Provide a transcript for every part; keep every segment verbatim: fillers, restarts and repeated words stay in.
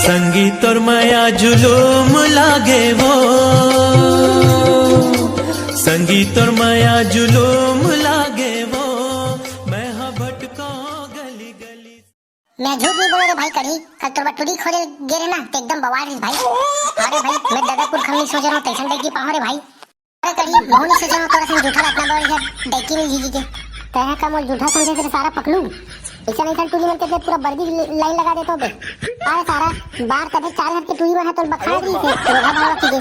संगी तोर मया जुलूम लागे वो, संगी तोर मया जुलूम लागे वो, मैं हा भटका गली गली। मैं झूठ नहीं बोलो रे भाई कढ़ी, कल तोर टूरी खोजे गे रहे ना, तो एकदम बवाल रही भाई। अरे भाई, मैं ददापुर खम्मी सोच रहा हूँ, तैसन देख के पाहो रे भाई। अरे कढ़ी, महू नहीं सोचे तोरा संग जूठा रखना बड़ है, डेकी नहीं जीजी के। तैं का मोर जूठा समझे तेरे सारा पकलू। ऐसा नहीं था टूरी मन के पूरा बर्दी लाइन लगा देता बे। अरे सारा बार तबे चार हजार के टूरी मन है तो बखा रही से, रोगा भावा की दे।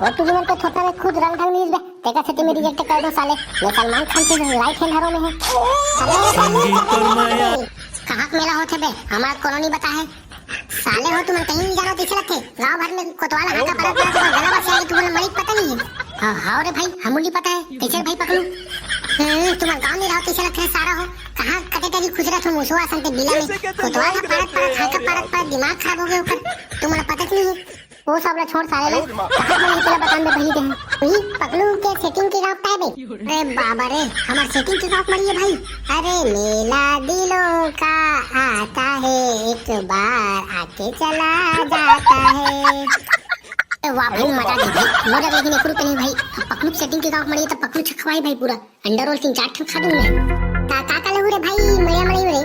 और टूरी मन के थोपना में खुद रंग ढंग नहीं बे। तेका से ते मेरी रिजेक्ट कर दो साले। मैं सलमान खान से लाइट हैंड हरो में है। अरे संगीत और माया। कहाँ के मेला होथे बे? हमारा कोनो नहीं बता है। साले हो तुमन कहीं नहीं जानो, कैसे लगथे? गांव भर में कोतवाल हाका परत परत तुमन गला बस आए, तुमन मरी पता नहीं है। हाँ, हाँ रे भाई, हमू नहीं पता है। कैसे भाई पकलू? हम्म, तुमन गांव नहीं रहो, कैसे लगथे सारा हो? कहाँ कते तरी खुजरा तुम उसवा संते बिला में? कोतवाल हा परत परत हाका परत परत दिमाग खराब हो गए ओकर। तुमन पता नहीं है। वो सब ला छोड़ साले ला। कहाँ मन निकला बतान दे पहली दे। नहीं, पकलू के सेटिंग के गाँव पाए बे। अरे बाबा रे, हमार सेटिंग के गाँव मरिए भाई। अरे मेला दिलों का आता है, एक बार आके चला जाता है। ए वाह भाई, मजा आ गई भाई। मोर जग लेकिन एक रुपया नहीं भाई। अब पकलू सेटिंग के गाँव मरिए तो पकलू छखवाई भाई पूरा। अंडा रोल तीन चार ठन खा दूं मैं। का, का, का लेहू रे भाई, मया मड़ई रे।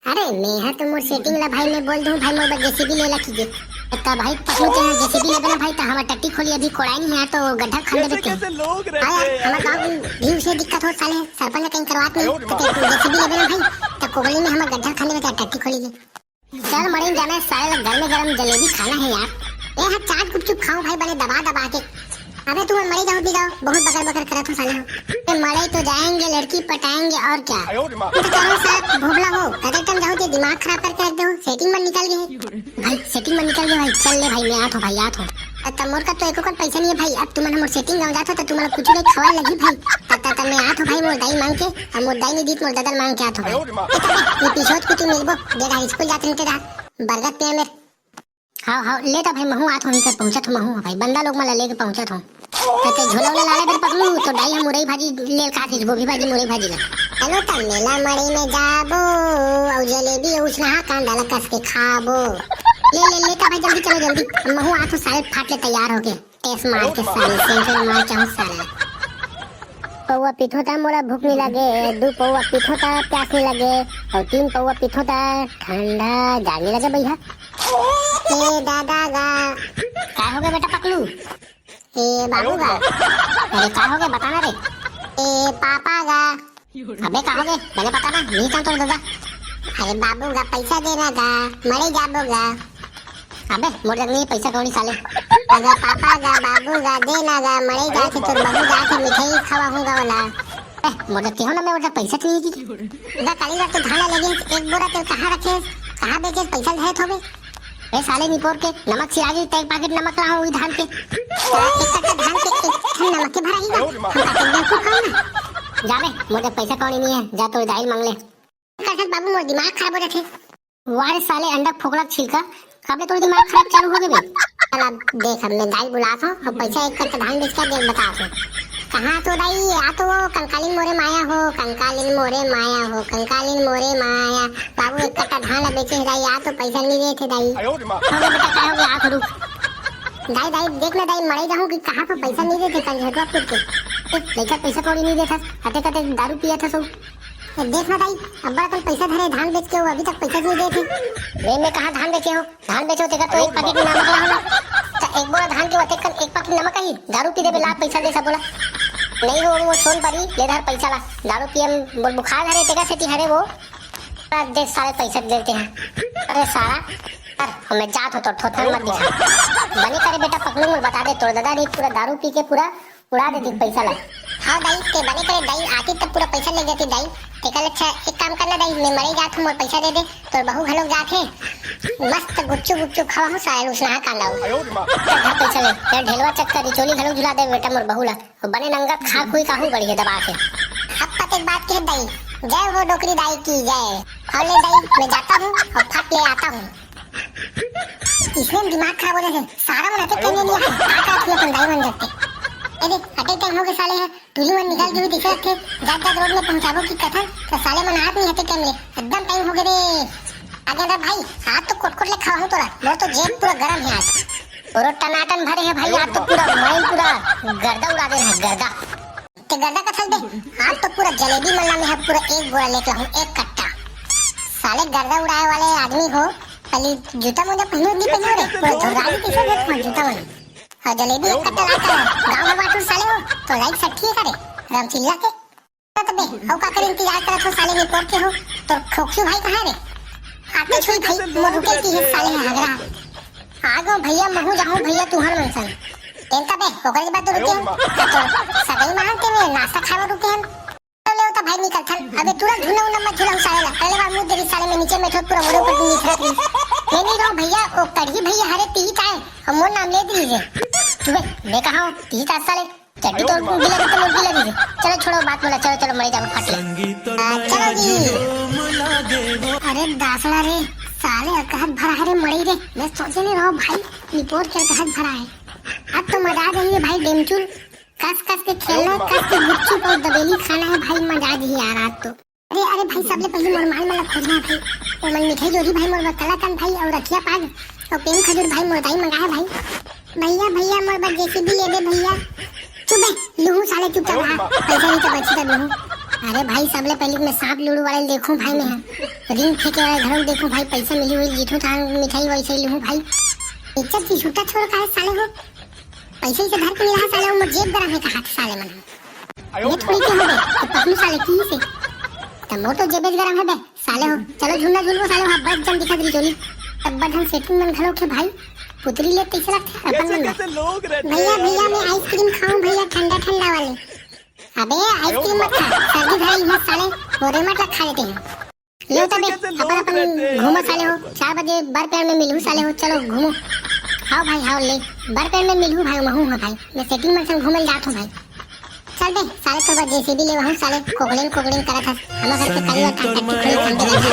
अरे मैं हा तो मोर सेटिंग ला भाई मैं बोल दूं भाई, मोर बर जेसीबी ले ला कीजिए। त भाई पकलू ते जेसीबी लेबे ना भाई, त हमर टट्टी खोली अभी कोड़ाई नहीं है तो गड्ढा खन देबे ते। हाँ यार, हमर गाँव भी उसे दिक्कत हो साले, सरपंच कहीं करवात नहीं, तो ते तू जेसीबी लेबे ना भाई, त कोगली में हमर गड्ढा खन देबे ते टट्टी खोली के। चल मरे जाने साले, गरमे गरम जलेबी खाना है यार। ए हाँ, चाट गुपचुप खाऊं भाई, बने दबा दबा के। अबे तुमन मरे जाओ, दी जाओ, बहुत बकर बकर करत हो साले हो। ए, मरे तो जाएंगे, लड़की पटाएंगे और क्या। ये तो करो साहब भोबला हो, कते टाइम जाओ ते दिमाग खराब करके रख दो, सेटिंग मन निकल गए। भाई सेटिंग मन निकल गए भाई, चल ले भाई, मैं आत हो भाई, आत हो। त मोर का तो एको कन पैसा नहीं है भाई, अब तुमन मोर सेटिंग गाँव जात हो तो तुमन कुछ नहीं खवाए लगी भाई। त, त, त मैं आत हो भाई, मोर दाई मांग के, अब मोर दाई नहीं दीत, मोर ददल मांग के आत हो भाई। ये पीछे कुछ मिलबो, डेढ़ स्कूल जात रहते रहा, बरगद पेड़ में। हाँ, हाँ, ले त भाई, महू आत हों, इकर पहुँचत हों महू, भाई, बंदा लोग मन ला लेके पहुँचत हों। त ते झोला उला लाले बेर पकलू, तो दाई हम मुरई भाजी ले खात हिस, गोभी भाजी, मुरई भाजी ला। चलो त मेला मड़ई में जाबो, अउ जलेबी अउ उसनहा कांदा ला कस के खाबो। ले, ले, ले त भाई, जल्दी चलो, जल्दी। महू आत हों साले फाट ले तैयार होके। टेस मार के साले, सेंसर मार चाहूँ साले। पौवा पीथो त मोला भूख नहीं लगे, दू पौवा पीथो त प्यास नहीं लगे, और तीन पौवा पीथो त ठंडा जाड़ नहीं लगे भैया। ए दादा गा। का हो गया बेटा पकलू? ए बाबू गा। अरे का हो गया बताना रे। ए पापा गा। अबे का हो गया? मैंने पता ना, नहीं था तो दादा। अरे बाबू गा, पैसा देना गा, मरे जाबो गा। अबे मोर जग नहीं पैसा कौड़ी साले। अगर पापा गा, बाबू गा, दे ना गा, मरे जाथे तोर बहू जाथे, मिठाई खवाहूँ गा वाला। ए, मोर जग केहो ना, मैं मोर जग पैसा तो नहीं है कि। गा काली रात तो धान लगे, एक बोरा तेल कहाँ रखे, कहाँ बेचे, पैसा धरे थोबे। ए साले निपोर के, नमक सिरागी, तैं एक पाकिट नमक लाहूँ वही धान के। एक कट्टा धान के एक ठन नमक के भराही गा। हम का तेल बेवकूफ खाओ ना। जा बे, मोर जग पैसा कौड़ी नहीं है, जा तोर दाई मांग ले। कर सकत बाबू, मोर दिमाग खराब हो जाथे। वाह रे साले, अंडा फोकला छिलका, कब ले तोर दिमाग खराब चालू हो गए बे? चल अब देख, अब मैं दाई बुलात हों, अब पैसा एक कट्टा धान बेच के देख बतात हों। कहाँ तो दाई, आ तो वो कंकालिन मोरे माया हो, कंकालिन मोरे माया हो, कंकालिन मोरे माया। बाबू एक कट्टा धान ला बेचे हे दाई, आ तो पैसा नहीं देथे दाई। हो गया बेटा, का हो गया, आ तो रुक। दाई, दाई, देख ना दाई, मरे जाहूँ कि कहाँ पर पैसा नहीं देथे, कंझटवा पुर के। ए, लइका पैसा कौड़ी नहीं देथस, हटे कटे दारू पियत हस। ए, देख ना दाई, अब्बड़ अकन पैसा धरे धान बेच के, वो अभी तक पैसा नहीं देथे। रे, मैं कहाँ धान बेचे हो? धान बेचो तेकर तो एक पाकिट नमक ला होला। त एक बोरा धान के वतेक कन एक पाकिट नमक आही, दारू पी देबे ला पैसा दे सब बोला। नहीं हो, वो सोन परी, ले धर पैसा ला। दारू पिए म बोल बुखार धरे, तेकर सेती हरे वो। दे साले पैसा देते हैं। अरे सारा, अरे मैं जात हो तो थोथन मत दिखा। बने करे बेटा पकलू, मोर बता दे, तोर दादा नहीं पूरा दारू पी के पूरा उड़ा देती पैसा ला। हाँ दाई, ते बने करे दाई, आती तब पूरा पैसा ले जाती दाई। तेकर अच्छा एक काम करना दाई, मैं मरे जात हों, मोर पैसा दे दे, तोर बहू घलोक जात हे। मस्त गुपचुप गुपचुप खावा हूँ साले, उसनहा कांदा हूँ। चल धर पैसा ले, तेरा ढेलवा चक्कर, चोली घलोक झुला दे बेटा मोर बहू ला। बने नंगत खा खुई काहू बढ़िया दबा के। अब पते बात के दाई, जय हो डोकरी दाई की जय। और ले दाई, मैं जाता हूँ और फट ले आता हूँ। इसमें दिमाग खराब हो जाथे। सारा मन अटक करने नहीं है। आ का थी अपन दाई मन जगते। ए देख, अटक टाइम हो गए साले हैं। टूरी मन निकल के भी दिखे रखे। जात जात रोड में पहुंचाबो की कथन, तो साले मन आत नहीं हटे टाइम ले। एकदम टाइम हो गए रे। आगे रे भाई, आज तो कोट कोट ले खवाहूं तोला, मोर तो जेब पूरा गरम हे आज। पूरा टनाटन भरे हे भाई, आज तो पूरा मैं पूरा गर्दा उड़ा दे रहा है, गर्दा। ते गर्दा कथस बे, आज तो पूरा जलेबी मन ला मैं ह पूरा एक बोरा लेके आहूं, एक कट्टा। साले गर्दा उड़ाए वाले आदमी हो, पहले जूता मोजा पहनो नहीं पहनो रे, पूरा धुर्रा भी कैसे देख जूता मन। और जलेबी एक कट्टा लाता है, गाँव में बांटू साले हो, तो लाइक सट्ठी करे, रामचिल्ला के। तबे, अउ काकर इंतजार करत हो साले निपोर के हो? तोर खोखी भाई कहाँ रे? आते छुई भाई, मोर रुके की हे साले हे हगरा। आ गो भैया, महू जाहूं भैया तुहर मन संग। तेन तबे, ओकरे बाद तो रुके हन। का तोर सगाई महान के में नाश्ता खावा रुके हन। तो ले उता भाई निकल थन। अबे तुरंत झूला उला मत झूला साले ला। पहले बार मुंह देरी साले में नीचे में ठोक पूरा मोरे ऊपर नीचे रख ली। ये नहीं रहो भैया, ओ कढ़ी भैया हरे तीत आए। और मोर नाम ले दी रे। चुबे, मैं कहा हूँ, तीत आज साले। चड्डी तो गीला रहिथे, मोर गीला रहिथे। चलो छोड़ो बात बोला, चलो, चलो, मरे जाओ, फाट ले। आ, चलो जी। अरे दासड़ा रे, साले अकहत भरा है रे मड़ई रे। मैं सोचे नहीं रहो भाई, निपोर के अकहत भरा है। अब तो मजा आ जाही रे भाई, डेमचुल। कस कस के खेलना है, कस के गुपचुप और दबेली खाना है भाई, मजा आ जाही यार आज तो। अरे, अरे भाई, सबले पहले मोर माल मन ला खोजना है भाई। ओमन मिठाई जोरी भाई मोर बर कलाकंद भाई और रखिया पाग और पेन खजूर भाई मोर दाई मंगा है भाई। भैया, भैया, मोर बर जेसीबी ले दे भैया। चुप बे, लूहू साले चुपचाप रहा, पैसा नहीं तो बची तो लूहू। अरे भाई, सबले पहले मैं सांप लूडो वाले देखूं भाई, मैं रिंग फेंके वाले घर में देखूं भाई, पैसा मिली हुई जीतू थान मिठाई वैसे ही लूहू भाई। इज्जत की छूटा छोड़ का है साले हो, पैसे इसे धर के मिला है साले हो, मोर जेब गरम है कहा साले मन। ये थोड़ी के होबे, ये पकलू साले की से। त मोर तो जेबेज गरम है बे, साले हो। चलो झूलना झूलबो साले हो, बस जन दिखा दरी चोली। तब बदन सेटिंग मन घलो के भाई, पुतरी ले तैसे लगथे अपन मन ला। भैया, भैया, मैं आइसक्रीम खाऊं भैया, ठंडा ठंडा वाले। अबे आइसक्रीम मत खा, सर्दी धराई मत साले, मोरे मत खा लेते हैं। ले तबे, अपन अपन घूमो साले हो, चार बजे बर पेड़ में मिलहू साले हो, चलो घूमो। हाव भाई, हाव ले, बर पेड़ में मिलहू भाई, महू हो भाई, मैं सेटिंग मन संग घूमे जात हूँ भाई। चल बे, साले तो बस जेसीबी ले वहूँ साले, कोकड़िन कोकड़िन करत हस, हमर घर के काली और कांटा की खोई खंडे लगी।